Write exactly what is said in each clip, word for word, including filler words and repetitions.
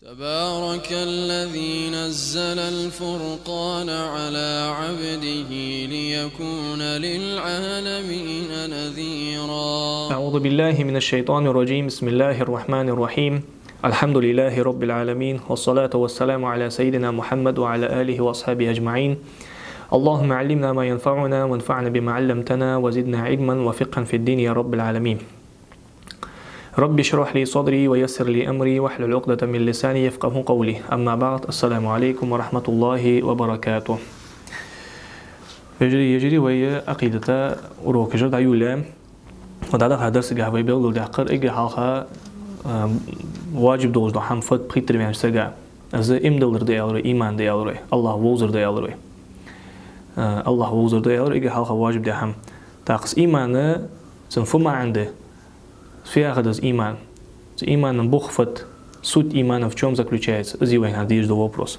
تبارك الذي نزل الفرقان على عبده ليكون للعالمين نذيرا. أعوذ بالله من الشيطان الرجيم. بسم الله الرحمن الرحيم. الحمد لله رب العالمين، والصلاة والسلام على سيدنا محمد وعلى آله وأصحابه أجمعين. اللهم علمنا ما ينفعنا وانفعنا بما علمتنا وزدنا علما وفقها في الدين يا رب العالمين. رب اشرح لي صدري ويسر لي أمري واحلل عقدة من لساني يفقهوا قولي. أما بعد، السلام عليكم ورحمة الله وبركاته. Вежарий, йижарий, вай Ӏакъидата урокаш дӀайолалу. Ва дӀадахача дарсагахь вай белгалдаьккхар, эггара хьалха, а, важиб долаш дола хӀама фуд пхийттара ваьннача сага. Из иман дилар да аьлар вай, иман да аьлар вай, АллахӀ вовзар да аьлар вай. А, АллахӀ вовзар да аьлар вай, эггара хьалха важиб да хӀама. ТӀаккха из иман, цун фу маӀан да? Фу яхар да из иман? Цу имана бух фуд? Суть имана в чём заключается? Из я вайна дезаш дола вопрос.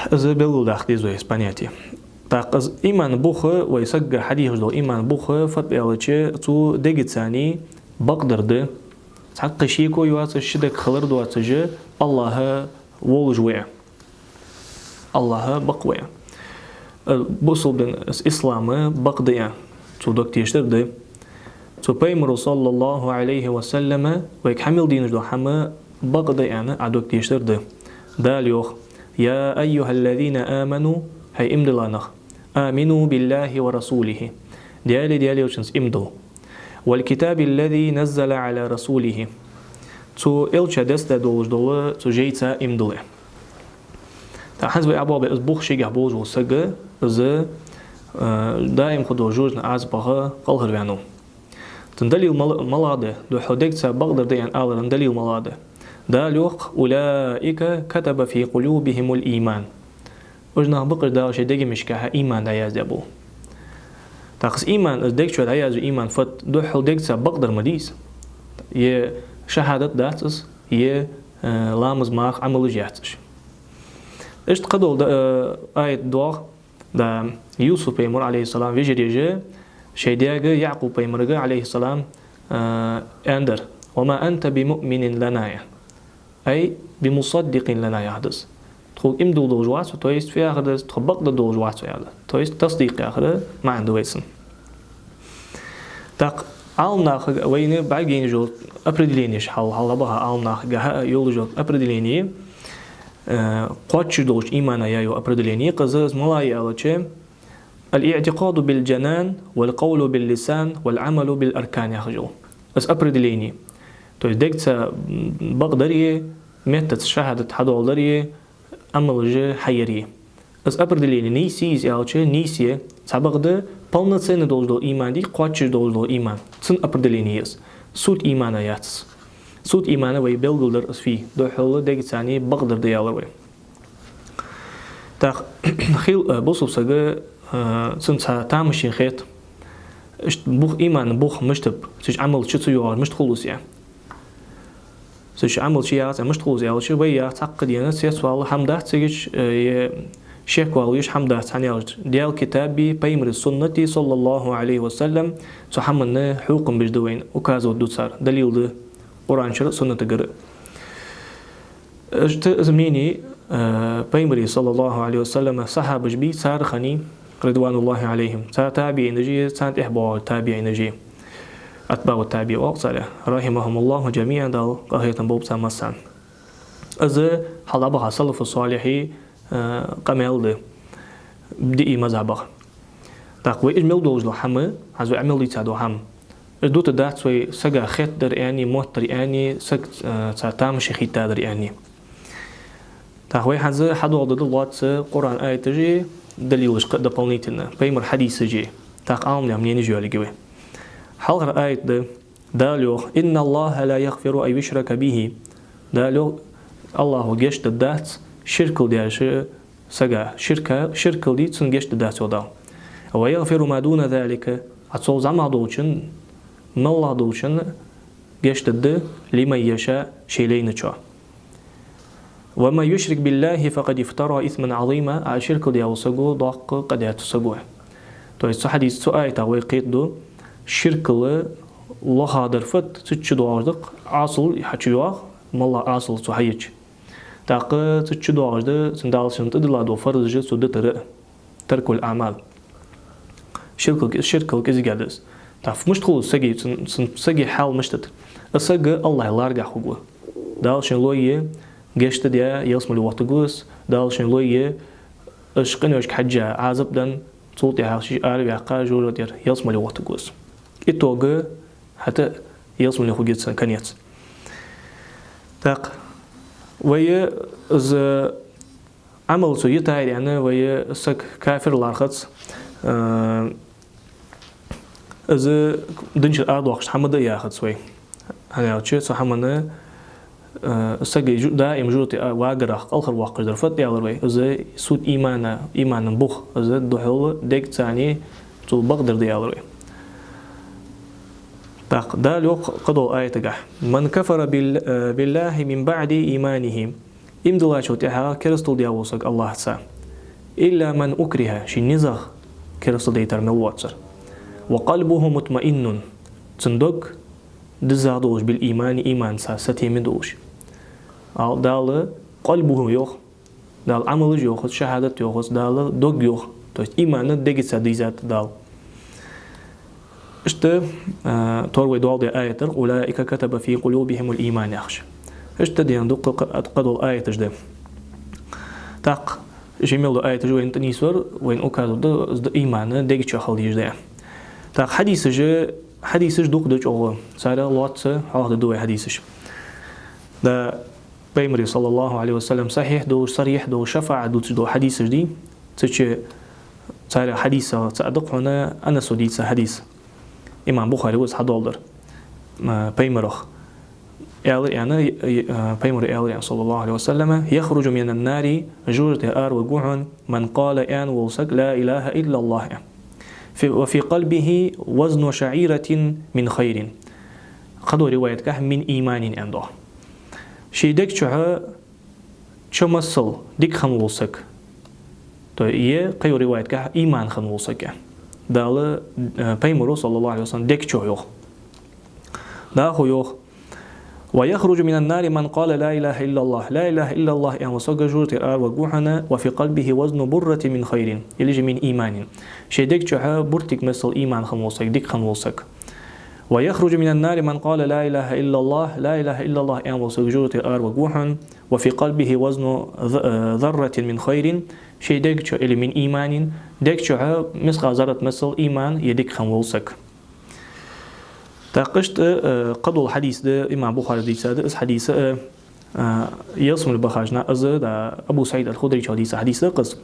Из белгалдаккха деза вай, из понятие. ТӀаккха из имана бух, вай сага хьадийхаш дола имана бух фуд аьлча, цу дегаца бакъдар да, цхьаккха шеко йоацаш, ши дог хилар доацаш, АллахӀ волаш ва. АллахӀ бакъ ва. Э, бусалба дин, ислам бакъ да, цо дог тешар да. Цу Пайхамара, صلى الله عليه وسلم, вайга хьа мел дийна дола хӀама бакъ да аьнна, Ӏа дог тешар да. Дала йоах: يا أيها الذين آمنوا, хӀай иман дилла нах, آمنوا بالله ورسوله, Даьлеи Даьла Элчанца иман дилла. والكتاب الذي نزل على رسوله, цу Элча дестадолаш дола цу жайца иман дилла. ТӀаккха хӀанз вай ӀабоагӀа, из бух шийгахь болаш вола саг, из, а, даим хургдола жожагӀатен Ӏазапах кӀалхарваьннав. Цун далил мала-, малагӀа да, духхьал дегаца бакъдар да аьнна аларан далил малагӀа да? Дала йоах: أولئك كتب في قلوبهم الإيمان. Уж нах ба-кх уж, Дала шоай дегашка иман дӀаяздаь бола. ТӀаккха из иман, из дега чу дӀаяздаь иман фуд? Духхьал дегаца бакъдар ма дий из. Е шахӀадат дац из, е, э, ламаз, марха, Ӏамалаш яц уж. Иштта кхыдола да-, э, аят доагӀа, да, Юсуп пайхамар, عليه السلام, вежарий уж, шоай даьга Якъуб пайхамарга, عليه السلام, э, аьннадар: وما أنت بمؤمن لنا. أي بمصدق لنا яхар да из. Тхога иман дилла долаш вац хьо, то есть фу яхар да из, тхо бакъдеш долаш вац хьо яхар да. То есть тасдикъ яхар маӀан да вай цун. ТӀаккха Ӏаламнаха вайна бӀаргаяйнаш йола определенеш, хьал-, хьалха баха Ӏаламнахагахьа йолаш йола определение, э, кхоачаш долча имана яь йола определение, къаьстта из малагӀа я аьлча, الاعتقاد بالجنان والقول باللسان والعمل بالأركان яхаш йола. Из определение. То есть дегаца, м, бакъдар а, меттаца шахӀадат хьадоаладар а, Ӏамалаш хьаяр а. Из определение нийса я из аьлча, нийса я, цхьабакъда полноценный долаш дола иман дий, кхоачаш долаш дола иман. Цун определение я из. Суть имана яц из. Суть имана вай белгалдир из фуй, духхьал дегаца бакъдар да аьлар вай. ТӀаккха хил, э, бусалба сага, э, цунна цхьа тамаш хет. Иштта бух, имана бух мишта ба, цу чу Ӏамал чу ца йоагӀар мишта хул из аьнна. Цу чу Ӏамал чу яц, мишта хул из аьлча, вай яхар цхьаккха дена цецвала хӀама дац цига чу, э, е шеквала йиш хӀама дац, хӀана аьлча Даьла китаби, пайхамара суннати, صلى الله عليه وسلم, цу хӀаманна хьукам беш да вайна, указывать ду цар, далил да Къуръан чура, суннатагара. Иштта из мнени, э, пайхамара, صلى الله عليه وسلم, сахьабаш бий, цар хиннай, رضوان الله عليهم, цар табиӀинаш а, царна тӀехьа боагӀача табиӀинаш а, أتباع التابعين оал царех, رحمهم الله جميعا, Дала къахетам болба царна массанена. Из хьалха баха салафу салихӀий, э, къамаьл да, диъ мазхӀабах. ТӀаккха вай из мел долаш дола хӀама, хӀанз вай Ӏамал дийца дола хӀама, из дутаргдац вай сага хетадар аьнна, моттадар аьнна, саг, э, цхьа тамаш хийтадар аьнна. ТӀаккха вай хӀанз хьадоаладергда лоацца Къуръан аяташ а, далилаш кхы а дополнительно, пайхамара хьадисаш а, тӀаккха Ӏаламнаьха мненеш а йоалаергья вай. Хьалхара аят да, Дала йоах: إن الله لا يغفر أن يشرك به. Дала йоах, АллахӀо гешт дергдац ширкал деш сага, ширка, ширкал дий, цунна гешт дергдац, йоах Дала. ويغفر ما دون ذلك, а цул зӀамагӀа долчунна, моллагӀа долчунна гешт дергда, لمن يشاء, ший лайначоа. ومن يشرك بالله فقد افترى إثما عظيما, а ширкал деш вола саг доккха къа даьча саго. То есть цу хьадис, цу аятах вай кхетаду, ширкал лохагӀдар фуд, цу чу доагӀаш да-кх, Ӏасал хьачуйоагӀа, МоллагӀа Ӏасал цо хьайича. ТӀаккха цу чу доагӀаш да цун Дала шийна тӀадилла дола фарзаш цо дитар а, таркуль-аӀмал. Ширкал, ширкал кӀезига да из. ТӀаккха мишта хул сага, цун, цун сага хьал мишта да? Из саг АллахӀа ларгахь хургва. Дала шийна лой е гешт даь, ялсмале воттаргва из, Дала шийна лой е уж къиношка хьежжа Ӏазап даь, цул тӀехьагӀа ший араваьккха жожагӀатера ялсмале воттаргва из. Итог хӀаьта ялсмале хургья цун конец. ТӀаккха вай из Ӏамал цо йитаяр аьнна, вай саг кафир лархӀац, э, из динчура арадоаккхаш хӀама да яхац вай. ХӀана аьлча, цу хӀаманна, э, саг жу-, даим жожагӀате а вагарах кӀалхарвоаккхаш дар фуд аьлар вай. Из сут имана, имана бух, из духьал дег цани цо бакъдар да аьлар вай. ТӀаккха Дала йоах кхыдолча аятагахь: «من كفر بال-، э, بالله من بعد إيمانه». Иман диллачул тӀехьагӀа керастал даь вола саг АллахӀаца. «إلا من أكره», ший низагӀа керастал дайтар мел воацар. «وقلبه مطمئن», цун дог дизза долаш, «بالإيمان», иманца сатийса долаш. Ал Дала «قلبه» йоах, Дала Ӏамалаш йоахац, шахӀадат йоахац, Дала дог йоах. То есть иман дегаца дийзад Дала. Иштта, а, тора вай доаладаь аятагахь: «أولئك كتب في قلوبهم الإيمان», яхаш. Иштта дийна дукха кхы-, кхыдола аяташ да. ТӀаккха ший мел дола аяташ вайна тӀанийсвар, вайна указывать да, из да иман дег чу хила дезаш да. ТӀаккха хьадисаш, хьадисаш дукха да чӀоагӀа. Царех лоацца хьоахаду вай хьадисаш. Да, Пайхамара, صلى الله عليه وسلم, сахьихь долаш, сарихь долаш, шафаӀат дувцаш дола хьадисаш дий. Цу чу царех хьадисех цаӀ да-кх хьона Анаса дийца хьадис. Имам Бухаре ва из хьадоаладаьр. М, Пайхамарах аьлар аьнна, э, э, Пайхамара аьлар аьнна, صلى الله عليه وسلم: «يخرج من النار», жожагӀатера араваргва хьона, «من قال», аьнна вола саг, «لا إله إلا الله», аьнна. «في، وفي قلبه وزن شعيرة من خير». Кхыдолча риваятагахь «من إيمان» аьнна доагӀа. Ший дег чухь чо масал дика хинна вола саг. То е кхыйолча риваятагахь иман хинна вола саг, аьнна. Дала, э, Пайхамара, صلى الله عليه وسلم, дег чу йоах. ДӀахо йоах: «ويخرج من النار من قال لا إله إلا الله». «لا إله إلا الله» аьнна вола саг жожагӀатера араваргва хьона, «وفي قلبه وزن برة من خير», или же «من إيمان». Ший дег чухь буртиг масал иман хинна вола саг, дика хинна вола саг. «ويخرج من النار من قال لا إله إلا الله». «لا إله إلا الله» аьнна вола саг жожагӀатера араваргва хьона, «وفي قلبه وزن ذ-، ذرة من خير». Ший дег чу, или «من إيمان», дег чухь мискъал заррат масал иман е дика хинна вола саг. ТӀаккха иштта, э, кхыдола хьадис да, имам Бухаре дийца да из хьадис, э, э, ялсмале бахача на-, из да, Абу СаӀид аль-Худрийчо дийца хьадис да-кх из.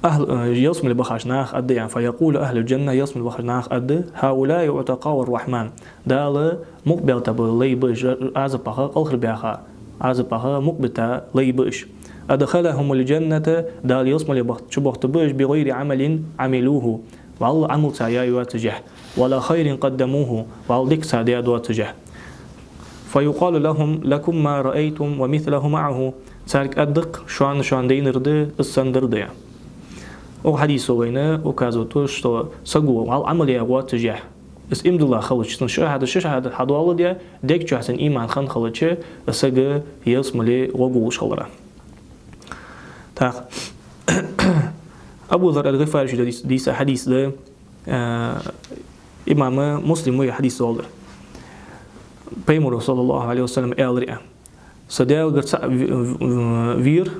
Ахьл-, э, ялсмале бахача наха аргда аьнна, «فيقول أهل الجنة», ялсмале бахача наха аргда: «هؤلاء عتقاء الرحمن». Дала мукъабаьлча ба лай ба уж, Ӏазапах кӀалхарбаьха, Ӏазапах мукъабита лай ба уж. «أدخلهم الجنة», Дала ялсмале бах-, чубохийтаргба уж, «بغير عمل عملوه». ВаллахӀи, Ӏамал цар яь йоацашехь. «ولا خير قدموه», валлахӀи, дика цар даь доацашехь. «فيقال لهم: لكم ما رأيتم ومثله معه». Царга аргда-кх: «Шоана шоана дайнар да, из санна дар да». Укх хьадисо вайна указывать ду, что саго валлахӀи Ӏамал яь воацашехь, из иман дилла хилча, цун шахӀадат, ши шахӀадат хьадоаладаь, дег чухь цун иман хинна хилча, из саг ялсмале гӀоргволаш хилара. ТӀаккха Абу Зарр аль-ГӀифаре дийц-, дийца хьадис да, э, имам Муслима вай хьадис доаладаьр. Пайхамара, صلى الله عليه وسلم, аьлар аьнна: «Со Даьлагара цаӀ в-, в-, вера,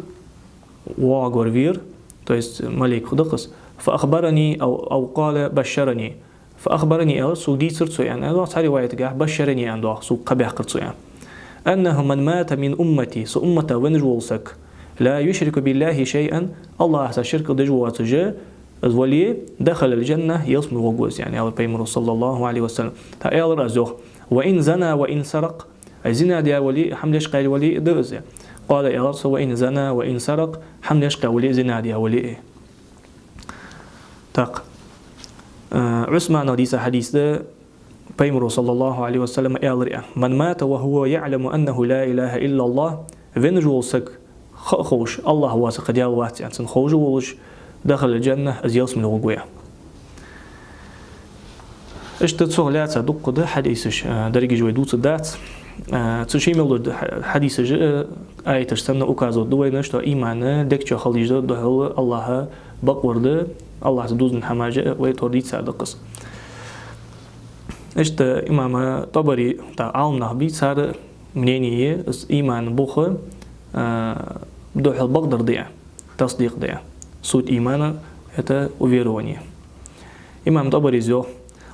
воагӀаргвар вера», то есть малейк да-кх из, «فأخبرني أو، أو قال بشرني». «فأخبرني», аьлар, сога дийцар цо аьнна, аьнна доагӀа цхьан риваятагахь, «بشرني» аьнна доагӀа, сога кхаъ баьккхар цо аьнна. «أنه من مات من أمتي», со уммата венна вола саг, «لا يشرك بالله شيئا», АллахӀаца ширк деш воацаш из вале, «دخل الجنة», ялсмале гӀоргва из, яӀни, аьлар Пайхамара, صلى الله عليه وسلم. ТӀаккха аьлар аз, йоах: «وإن زنى وإن سرق», ай зина даь вале, хӀама деш кхаьча вале а да из. «قال», аьлар цо: «وإن زنى وإن سرق», хӀама деш кхаь вале, зина даь вале а. ТӀаккха, э, Ӏусманах дийца хьадис да, Пайхамара, صلى الله عليه وسلم, аьлар аьнна: «من مات وهو يعلم أنه لا إله إلا الله», венна вола саг, ха а ховш, АллахӀ воацар кхы Даьла вац аьнна, цунна ховш а волаш, «دخل الجنة», из ялсмале гӀоргва аьнна. Иштта цох лаьца дукха да хьадисаш, э, дерригаш вай дувцаргдац. А, цу ший мел дола хьа-, хьадисаш а, аяташ санна указывать ду вайна, что иман дег чу хила дезаш да духхьал Аллахӏа бакъвар да, Аллахӏаца дувзаденна хӏамаш а вай тӏера дийцар да-кх из. Иштта имам ТӀабари, тӏаккха Ӏаламнах бий, цар мнение, из иман бух, а, духхьал бакъдар да, тасдикъ да. Суть имана — это уверование. Имам ТӀабарис йоах: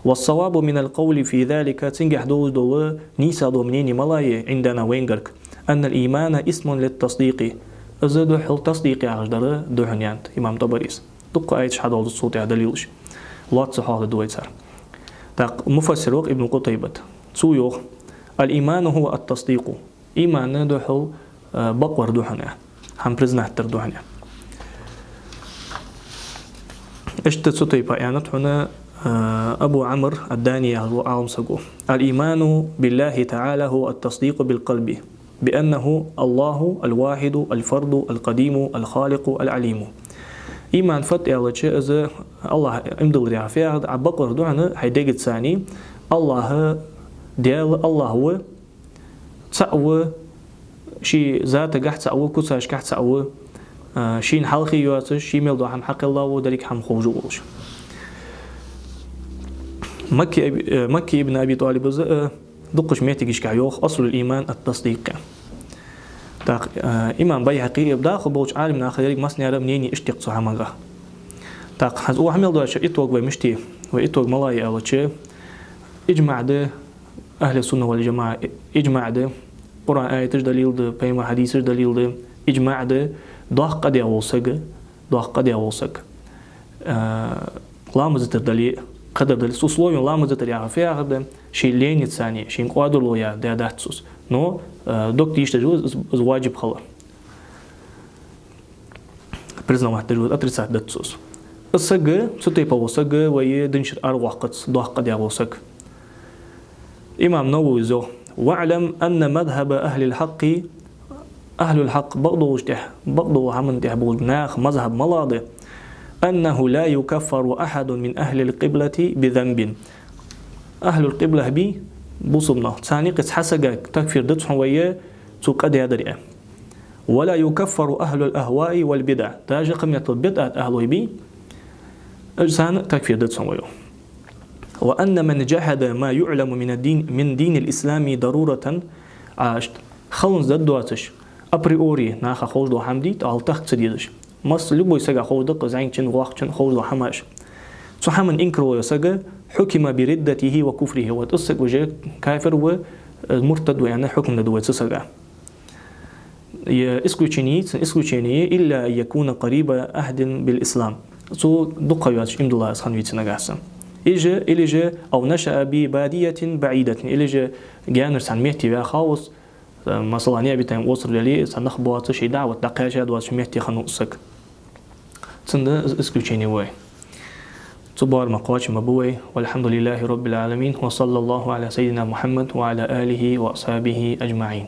«والصواب من القول في ذلك», цунгахь долаш дола нийса дола мнение малагӀа я, «عندنا», вайгара, «أن الإيمان اسم للتصديق». Из духхьал тасдикъ яхаш дар да хьона, аьннад имам ТӀабарис. Дукха аяташ хьадоаладу цул тӀехьа далилаш. Лоацца хьоахаду вай цар. ТӀаккха муфассир ва-кх Ибн Къутайбат. Цо йоах: «الإيمان هو التصديق». Иман духхьал, а, бакъвар да хьона, хӀама признать дар да хьона. Иштта цу тайпара аьннад хьона, а, Абу Ӏамр ад-Дани яхаш вола Ӏаламсаго: «الإيمان بالله تعالى هو التصديق بالقلب بأنه الله الواحد الفرد القديم الخالق العليم». Иман фуд аьлча, из Аллахӏ иман диллар яха фу яхар да, а бакъвар да хьона хьай дегаца цани, Аллахӏ Даьла Аллахӏ ва, цаӀ ва, ший затагахь цаӀ ва, куцашкахь цаӀ ва, а, шийна хьалхе йоацаш, ший мел дола хӀама хьакхелла ва, деррига хӀама ховш волаш. Макки Аби-, э, Макки ибн Аби ТӀалибас, э, дукхача моттигашкахь йоах: «أصل الإيمان التصديق». ТӀаккха, э, имам Байхьакъи, дӀахо болча Ӏаламнаха еррига массанега мнение иштта я-кх цу хӀамангахь. ТӀаккха хӀанз укх хӀамал доацаш итог вай мишта я? Вай итог малагӀа я аьлча, иджмаӀ да, ахӀлу сунна вал джамаӀа иджмаӀ да, Къуръан аяташ далил да, пайхамара хьадисаш далил да, иджмаӀ да, доккха къа деш вола саг, доккха къа деш вола саг, а, ламаз дитар дале, кхыдар дале, с условием ламаз дитар яхар фу яхар да, ший леница цани, шийна кӀоадало яь даь дац цо из. Но, а, дог тийша дезаш ва из, из важиб хила. Признавать деш ва из, отрицать дац цо из. Из саг, цу тайпара вола саг вай динчура аравоаккхац, доккха къа деш вола саг. Имам Нававис йоах: «واعلم أن مذهب أهل الحق», ахӀлул хьакъ, бакъдолча тӀехь, бакъдолча хӀаман тӀехь болча наьха мазхӀаб малагӀа да, «أنه لا يكفر أحد من أهل القبلة بذنب». АхӀлул къиблахь бий, бусалба нах, царна юкъе цхьа сага такфир дац хьона вай, цо къа даьдар а. «ولا يكفر أهل الأهواء والبدع». Даже кхыметтел бидӀат ахӀлой бий, уж царна такфир дац хьона вай. «وأن من جحد ما يعلم من الدين، من دين الإسلام ضرورة», а, иштта, халонца дӀадоацаш, априори наха ховш дола хӀама дий, тӀаккха тахка ца дезаш. Масса, любой сага ховш да-кх, зӀамигачун, воккхачун ховш дола хӀамаш. Цу хӀаман инкарло йола саг, «حكم بردته وكفره». Вот из саг уже кафир ва, э, муртад ва аьнна хьукам дергда вай цу сага. Е исключение, цун исключение: «إلا أن يكون قريب عهد بالإسلام». Цо дукха ха йоацаш иман диллаь из хинна веце нагахь санна. Или же, или же: «أو نشأ ببادية بعيدة». Или же гаьнара цхьан метте ваьха ва из, э, масала, необитаемый остров дале, цхьа нах боацаш, шоай даӀват дӀакхаьча доацача метте хинна ва из саг. Цудухьа из исключение ва вай. Цу боарама кхоачам ба вай. والحمد لله رب العالمين، وصلى الله على سيدنا محمد وعلى آله وأصحابه أجمعين.